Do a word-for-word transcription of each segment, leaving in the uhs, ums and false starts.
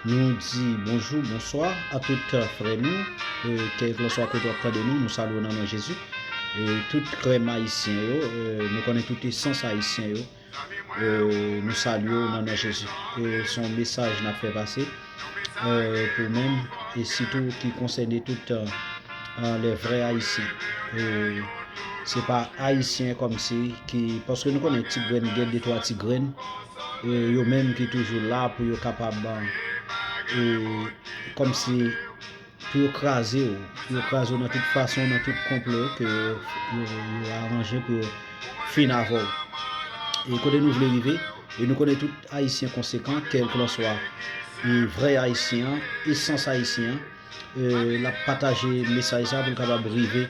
Nou di bonjou, bonswa a tout frè nou, e, kèlkanswa kote w ap tande nou, nou salye w nan non Jezi. E, tout krèm ayisyen yo, e, nou konnen tout esans ayisyen yo, e, nou salye w nan non Jezi. E, se yon mesaj n ap fè pase, e, pou menm, e sitou ki konsène tout, e, e, lè vrè ayisyen. E, se pa ayisyen kòmsi ki, paske nou konnen ti grenn, gen de twa ti grenn, e, yo menm ki toujou la pou yo kapab, e, kòmsi pou yo kraze w, pou yo kraze w nan tout fason, nan tout konplo ke yo, yo, yo aranje pou yo fin avè w. E kote nou vle rive, e nou konnen tout ayisyen konsekan, kèlkanswa, e, vrè ayisyen an, esans ayisyen an, e, l ap pataje mesaj sa pou l kapab rive,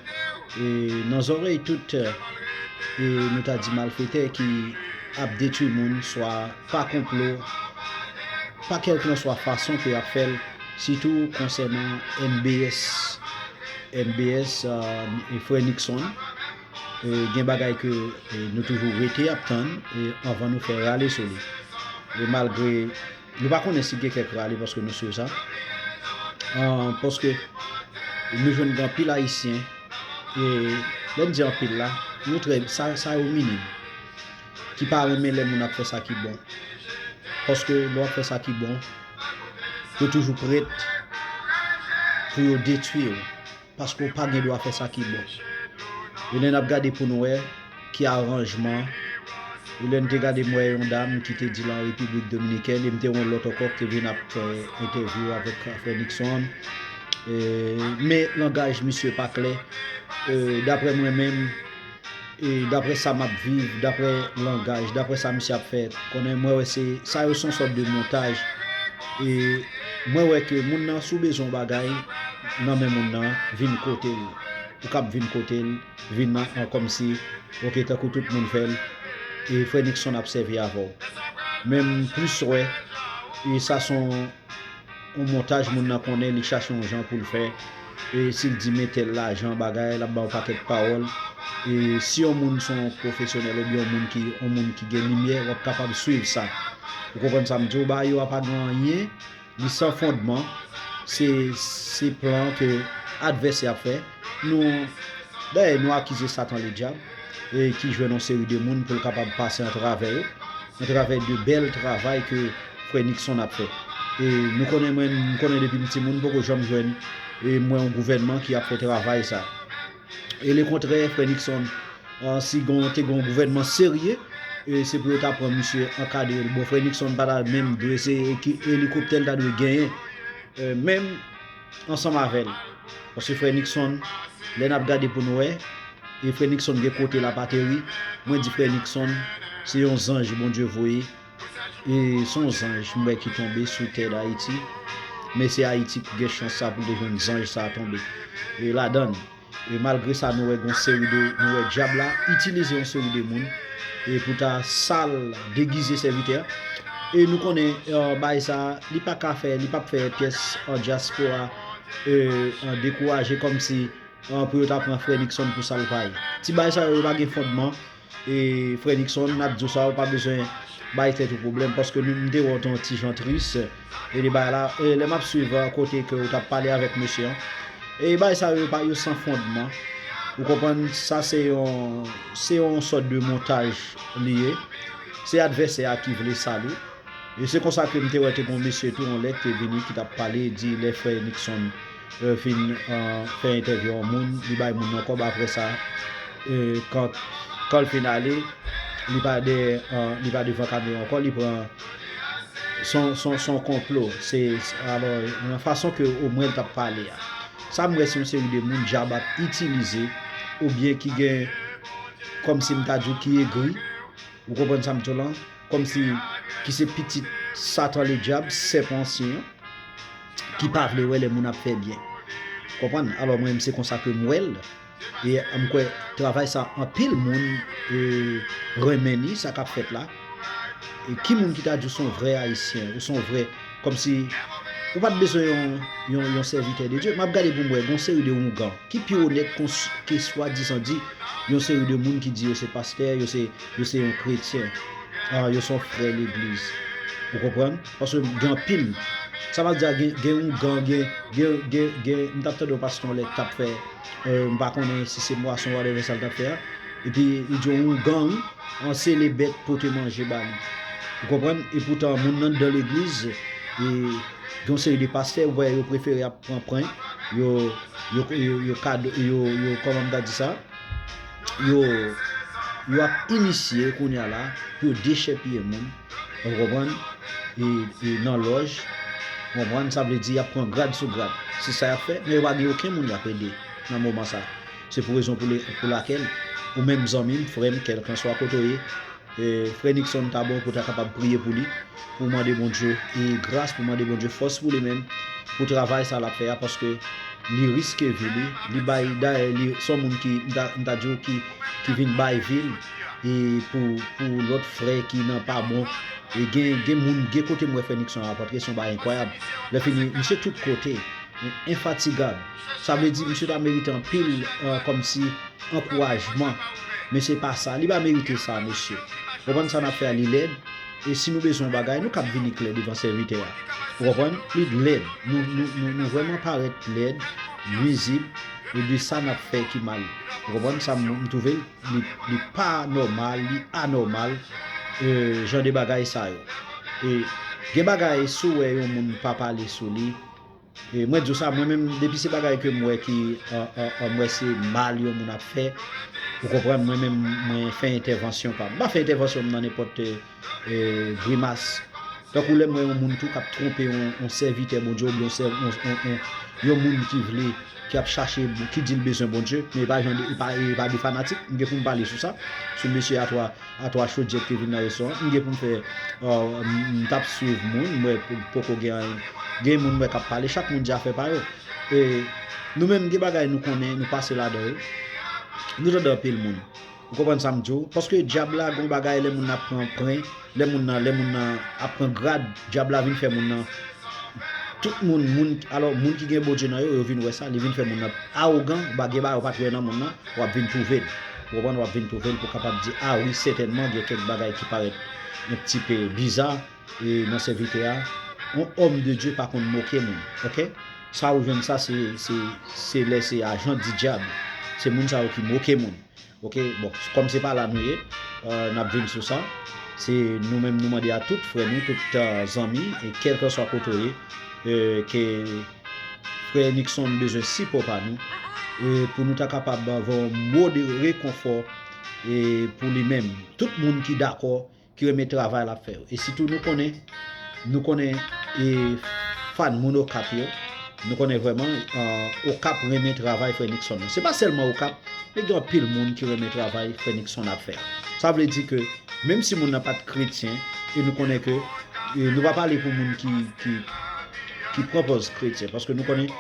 e, nan zòrèy tout, e, nou ta di malfetè ki ap detwi moun, swa pa konplo, pa kèlkanswa fason ke y ap fè l, sitou konsènan M B S, M B S, e, e frè Nixon. E, gen bagay ke, e, nou toujou rete ap tann, e, anvan nou fè rale sou li. E malgre nou pa konnen si gen kèk rale paske nou swiv sa. E, paske nou jwenn gen anpil ayisyen, e lè n di anpil la, nou trè, sa, sa yo minim, ki pa renmen lè moun ap fè sa ki bon. Paske lè w ap fè sa ki bon, yo toujou prèt pou yo detwi w, paske w pa gen dwa fè sa ki bon. E lè n ap gade pou n wè ki aranjman, e lè n te gade, m wè yon dam ki te di l an Repiblik Dominikèn, e m te wè yon lòt ankò ki te vin ap fè entèvyou avèk frè Nixon. E, men langaj misye pa klè. E, daprè mwen menm, e, daprè sa m ap viv, daprè langaj, daprè sa misye ap fè, konnen mwen wè se, sa yo se yon sòt de montaj. E mwen wè ke moun nan, si w bezwen yon bagay nan men moun nan, vin kote l. Ou kab vin kote l, vin nan, an, kòmsi, oke, tankou tout moun fè l, e frè Nixon ap sèvi avè w. Men m plis wè, e sa se yon yon montaj moun nan konnen, li chache yon jan pou l fè. E si l di men tèl lajan, bagay, l ap ba w pakèt pawòl. E si yon moun se yon pwofesyonèl oubyen yon moun ki, yon moun ki gen limyè, w ap kapab swiv sa. Ou konprann sa m di w? Bagay yo a pa gen anyen, li san fondman. Se, se plan ke advèsè ap fè. Nou, dayè, nou akize Satan Ledyab, e ki jwenn yon seri de moun pou l kapab pase antravè yo, antravè de bèl travay ke frè Nixon ap fè. E nou konnen, mwen, m konnen depi m timoun, m poko janm jwenn, e m wè yon gouvènman ki ap fè travay sa. E lekontrè, frè Nixon, e, si gon, te gon gouvènman serye, e se pou yo ta pran misye, ankadre l. Bon, frè Nixon pa ta menm dwe, se eki-, elikoptè l ta dwe genyen, e, menm ansanm avè l. Paske frè Nixon, lè n ap gade pou n wè, e frè Nixon gen kote l ap ateri, mwen di frè Nixon, se yon zanj Bondye voye, e se yon zanj m wè ki tonbe sou tè Dayiti, men se Ayiti ki gen chans sa pou l te jwenn zanj sa tonbe, e ladan l. E malgre sa, nou wè gon seri de, nou wè dyab la itilize yon seri de moun, e pou ta sal, degize sèvitè. E nou konnen, e, bagay sa, li pa ka fè, li p ap fè pyès an dyaspora, e, e, dekouraje kòmsi, e, pou yo ta pran frè Nixon pou sa l pa ye. Ti bagay sa yo, yo pa gen fondman. E frè Nixon, n ap di w sa, ou pa bezwen bay tèt ou pwoblèm, paske nou, m te wè w te yon ti jan tris, e de bagay la, e lè m ap swiv, e, kote ke w t ap pale avèk mesye an, e bagay sa yo, yo pa, yo san fondman. Ou konprann, sa se yon, se yon sòt de montaj li ye. Se advèsè a ki vle sal ou. E se konsa ke m te wè te gon mesye tou, yon lè k te vini, ki t ap pale, di lè frè Nixon, e, fin, e, fè entèvyou yon moun, li bay moun nan kòb, apre sa, e, kan, kan l fin ale, li pa dèyè, e, li pa devan kamera ankò, li pran, se yon, se yon, se yon konplo. Se, se, alò, nan fason ke omwen l t ap pale a. Sa m wè se yon seri de moun dyab ap itilize, oubyen ki gen, kòmsi m ta di w, ki egri, ou konprann sa m di w lan? Kòmsi ki se pitit Satan Ledyab, sèpan ansyen an, ki pa vle wè lè moun ap fè byen. Konprann? Alò, mwen menm, se konsa ke m wè l. E m kwè travay sa, anpil moun, e, renmen li, sa k ap fèt la. E ki moun ki ta di w se yon vrè Ayisyen, ou se yon vrè, kòmsi ou pa t bezwen yon, yon, yon sèvitè de Dye? M ap gade pou m wè, gon seri de oungan ki pi onèt kons-, ke swadizan di yon seri de moun ki di yo se pastè, yo se, yo se yon kretyen. A, yo se yon frè legliz. Ou konprann? Paske gen anpil, Sa vle di a gen, gen yon gang, gen, gen, gen, gen, m t ap tande yon pastè yon lè k t ap fè, euh, m pa konnen si se mwason, whatever sa l t ap fè a. Epi li di yon gang, an sele bèt pote manje ba li. Ou konprann? E poutan moun nan anndan legliz, e gen yon seri de pastè, ou wè yo prefere ap pran prank, yo, yo, yo, yo kado, yo, yo, kòman m ta di sa? Yo, yo ap inisye kounye a la pou yo dechèpiye moun, ou konprann? E, e nan lòj, ou konprann? Sa vle di y ap pran grad sou grad. Se sa y ap fè, men yo pa gen okenn moun y ap ede nan moman sa. Se pou rezon pou, le, pou lakèl, ou menm zanmi m, frè m, kèlkanswa kote w ye, e, frè Nixon ta bon pou ta kapab priye pou li, pou mande Bondye e gras, pou mande Bondye fòs pou li menm, pou travay sa l ap fè a, paske li riske vi li, li bay, dayè, li se yon moun ki, m ta, m ta di w, ki, ki vin bay vi l, e pou, pou lòt frè ki nan pa bon. E gen, gen moun, gen kote m wè frè Nixon ap antre, se yon bagay enkwayab. Lè fini, misye tout kote, enfatigab. Sa vle di, misye ta merite anpil, euh, kòmsi ankourajman. Men se pa sa. Li pa merite sa, mesye. Ou konprann sa n ap fè a, li lèd. E si nou bezwen yon bagay, nou kab vini klè devan sèvitè a. Ou konprann? Li lèd. Nou, nou, nou, nou vrèman parèt lèd, nwizib, e de sa n ap fè ki mal. Ou konprann? Sa m, m twouve li, li pa nòmal, li anòmal, e, jan de bagay sa yo. E gen bagay, si w wè yon moun pa pale sou li, e mwen di w sa, mwen menm, depi se bagay ke m wè ki, an, an, an, m wè se mal yon moun ap fè, ou konprann, mwen menm, mwen fè entèvansyon pa m. M pa fè entèvansyon m nan nenpòt, e, e, grimas. Tankou lè m wè yon moun tou k ap twonpe yon, yon sèvitè Bondye, oubyen yon sè-, yon, yon, yon, yon moun ki vle, ki ap chache, ki di l bezwen Bondye, men e pa jan de, e pa, e pa de fanatik, m gen pou m pale sou sa, sou mesye a twa, a twa chodyè ki te vin nan restoran, m gen pou m fè, euh, m, m t ap swiv moun, m wè pou, poko gen, gen moun m wè k ap pale, chak moun di afè pa yo. E nou menm, gen bagay nou konnen, nou pase ladan yo. Nou tande anpil moun. Ou konprann sa m di w? Paske dyab la gon bagay lè moun nan ap pran pren, lè moun nan, lè moun nan ap pran grad, dyab la vin fè moun nan, tout moun, moun, alò, moun ki gen Bondye nan yo, yo vin wè sa, li vin fè moun nan awogan, ba gen bagay ou pa t wè nan moun nan, w ap vin twouve l. Ou konprann? W ap vin twouve l pou kapab di, a wi, sètènman, gen kèk bagay ki parèt yon ti pe biza, e nan sèvitè a, yon òm de Dye pa konn moke moun, oke? Sa ou jwenn sa, se, se, se lè se ajan di dyab. Se moun sa yo ki moke moun. Oke, bon, kòm se pa la nou ye, euh, n ap vin sou sa. Se nou menm nou mande a tout frè nou, tout, euh, zanmi, e kèlkanswa kote w ye, euh, ke frè Nixon bezwen sipò pa nou, e pou nou ta kapab ba yon mo de rekonfò, e pou li menm. Tout moun ki dakò, ki renmen travay l ap fè yo. E sitou nou konnen, nou konnen, e, fan moun Okap yo, nou konnen vrèman, euh, Okap renmen travay frè Nixon nan. Se pa sèlman Okap, men gen anpil moun ki renmen travay frè Nixon ap fè a. Sa vle di ke menm si moun nan pa t kretyen, e nou konnen ke, e nou pa pale pou moun ki, ki, ki pran pòz kretyen, paske nou konnen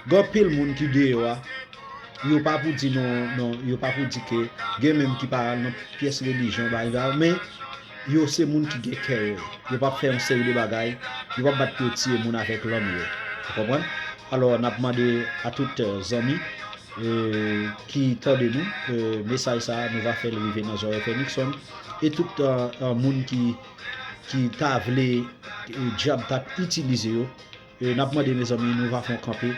gen anpil moun ki deyò a, yo pa pou di non, non, yo pa pou di ke gen menm ki pa al nan pyès relijyon, bagay sa, men yo se moun ki gen kè yo ye. Yo p ap fè yon seri de bagay, yo p ap bat pou yo tiye moun avèk lanm yo. Ou konprann? Alò, n ap mande a tout, euh, zanmi, euh, ki tande nou, euh, mesaj sa a, nou va fè l rive nan zòrèy frè Nixon. E tout, euh, euh, moun ki, ki ta vle, euh, dyab t ap itilize yo, e n ap mande, mezanmi, nou va fè yon kanpe,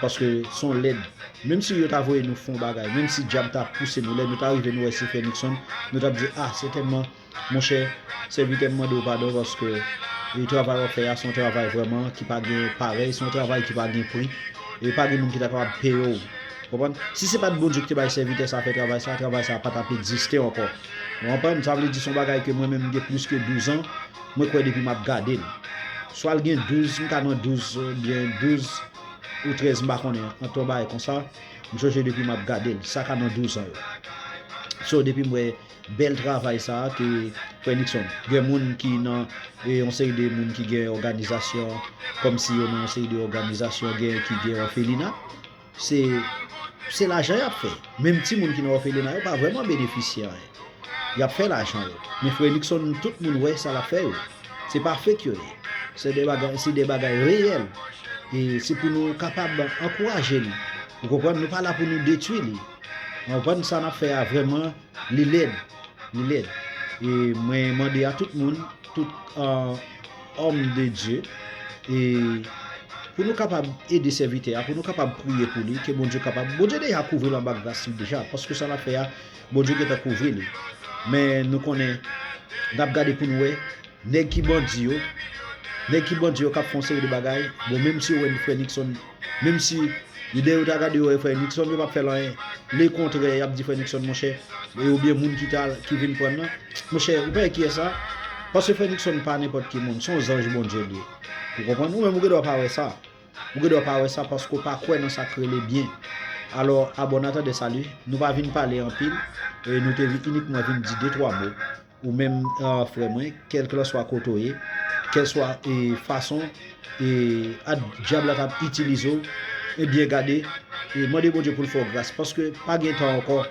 paske se yon lèd. Menm si yo ta voye nou fè yon bagay, menm si dyab ta pouse nou, lè nou ta rive, nou wè se frè Nixon, nou t ap di, a, sètènman, monchè, sèvitè, m mande w padon, paske, e, travay w ap fè a, se yon travay vrèman ki pa gen parèy, se yon travay ki pa gen pri, e pa gen moun ki ta kapab peye w. Konprann? Si se pa t Bondye ki te bay sèvitè sa fè travay sa, travay sa pa t ap egziste ankò. Ou konprann? Sa vle di se yon bagay ke mwen menm m gen plis ke douz an, mwen kwè depi m ap gade l. Swa l gen douz, m ka nan douz, oubyen douz ou trèz, m pa konnen, ant yon bagay konsa. M sonje depi m ap gade l, sa ka nan douz an yo. So, depi m wè bèl travay sa a ke frè Nixon. Gen moun ki nan, e, yon seri de moun ki gen òganizasyon, kòmsi yo nan yon seri de òganizasyon, gen ki gen òfelina. Se, se lajan y ap fè. Menm timoun ki nan òfelina yo pa vrèman benefisye anyen. Y ap fè lajan yo. Men frè Nixon, tout moun wè sa l ap fè yo. Se pa fake yo ye. Se de bagay, se de bagay reyèl. E se pou nou kapab ankouraje li. Ou konprann? Nou pa la pou nou detwi li. Ou konprann? Sa n ap fè a vrèman, li lèd. Li lèd. E mwen mande a tout moun, tout, euh, homme de Dieu, e pou nou kapab ede sèvitè a, pou nou kapab priye pou li, ke Bondye kapab, Bondye deja kouvri l anba gras li deja, paske sa l ap fè a, Bondye gentan kouvri li. Men nou konnen, n ap gade pou nou wè, nèg ki bandi yo, nèg ki bandi yo k ap fè yon seri de bagay, bon, menm si yo wè frè Nixon, menm si lidè yo ta gade yo wè frè Nixon, yo p ap fè l anyen. Lekontrè, y ap di frè Nixon, monchè, e oubyen moun ki ta, ki vin pran nan, monchè, ou pa wè kiyès sa? Paske frè Nixon pa nenpòt ki moun, se yon zanj Bondye li ye. Ou konprann? Ou menm ou gen dwa pa wè sa. Ou gen dwa pa wè sa paske w pa kwè nan sa k rele byen. Alò, abòne, atande sali, nou pa vin pale anpil, e nou te vin inikman vin di de twa mo. Ou menm, ah, frè mwen, kèlkeswa kote w ye, kèlkeswa, e, fason, e, a, dyab la t ap itilize w, ebyen gade, e, mande Bondye pou l fè w gras, paske pa gen tan ankò,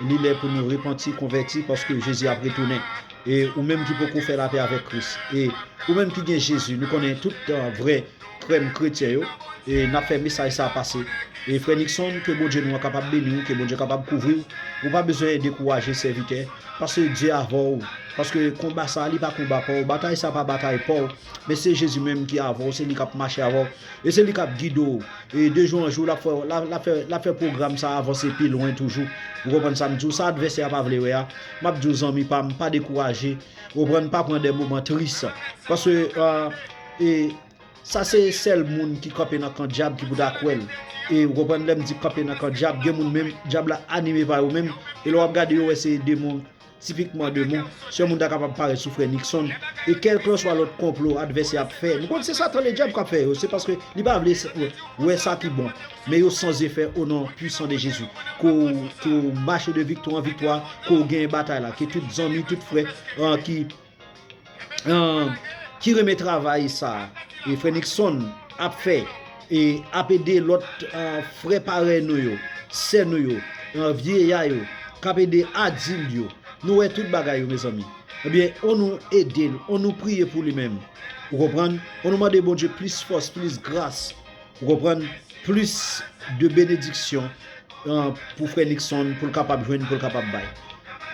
li lè pou nou repanti, konvèti, paske Jezi ap retounen. E ou menm ki poko fè lapè avèk Kris, e ou menm ki gen Jezi, nou konnen tout, ah, vrè frè m kretyen yo, e n ap fè mesaj sa a pase. E frè Nixon, ke Bondye nou an kapab beni w, ke Bondye kapab kouvri w. Ou pa bezwen dekouraje, sèvitè, paske Dye avè w. Paske konba sa a, li pa konba pa w, batay sa a pa batay pa w, men se Jezi menm ki avè w, se li k ap mache avè w, e se li k ap gide w. E de jou an jou, l ap fè, l ap, l ap fè, l ap fè pwogram sa a avanse pi lwen toujou. Ou konprann sa m di w? Sa advèsè a pa vle wè a, m ap di w, zanmi pa m, pa dekouraje. Ou konprann? Pa pran de moman tris. Paske, ah, e, sa se sèl moun ki kanpe nan kan dyab ki pou ta kwè l. E ou konprann lè m di kanpe nan kan dyab, gen moun menm, dyab la anime pa yo menm, e lè w ap gade yo wè se demon, tipikman demon, se yon moun ta kapab parèt sou frè Nixon. E kèlkeswa lòt konplo advèsè ap fè, nou konn se Satan ledyab k ap fè yo, se paske li pa vle s-, wè sa ki bon. Men yo san zefè o non pwisan de Jezi. Ke w, ke w mache de viktwa an viktwa, ke w genyen batay la, ke tout zanmi, tout frè, ah, ki ah, ki renmen travay sa a, e frè Nixon ap fè, e ap ede lòt, ah, frè parèy nou yo, sè nou yo, ah, vyeya yo, k ap ede adil yo. Nou wè tout bagay yo, mezanmi. Ebyen, ann nou ede l, ann nou priye pou li menm. Ou konprann? Ann nou mande Bondye plis fòs, plis gras. Ou konprann? Plis de benediksyon, ah, pou frè Nixon, pou l kapab jwenn, pou l kapab bay.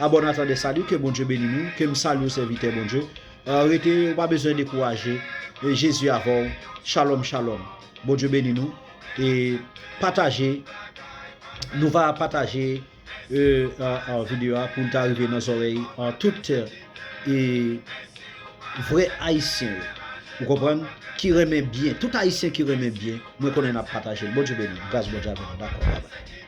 Abòne, atande sali, ke Bondye beni nou, ke m salye w, sèvitè Bondye. Ah, rete, ou pa bezwen dekouraje. E Jezi avè w. Shalom, shalom. Bondye beni nou. E pataje, nou va pataje, e, ah, ah, videyo a pou l ta rive nan zòrèy, ah, tout, e, vrè Ayisyen yo. Ou konprann? Ki renmen byen. Tout Ayisyen ki renmen byen, mwen konnen n ap pataje l. Bondye beni nou. Gras Bondye avè nou. Dakò, babay.